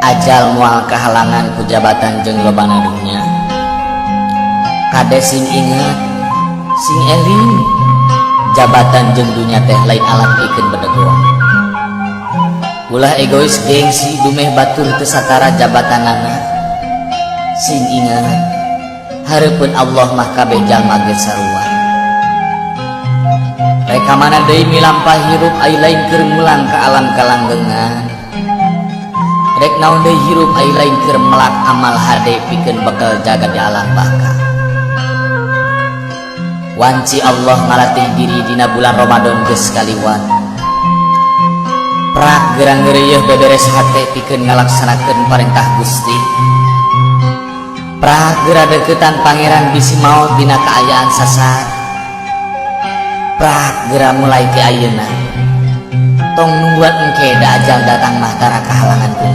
Ajal moal kahalangan ku jabatan jeung lobana dunya. Kade sing inget, sing eling, jabatan jeung dunya teh lain alat pikeun bedegong. Ulah egois, gengsi, dumeh batur teu satara jabatanana. Sing ingat, hareupeun Allah mah kabeh jalma ge sarua. Rek ka mana deui milampah hirup ai lain keur mulang ka alam kalanggengan? Rek naon deui hirup ai lain keur melak amal hade pikeun bekal jaga di alam baka? Wanci Allah ngalatih diri dina bulan Ramadan geus kaliwat. Prak gerang ngeureuyeun beberes hate pikeun ngalaksanakeun parentah Gusti. Prak geura deukeutan Pangeran bisi maot dina kaayaan sasar. Prak geura mulai ti ayeuna. Tong nungguan engke, da ajal datang mah tara kahalangan ku.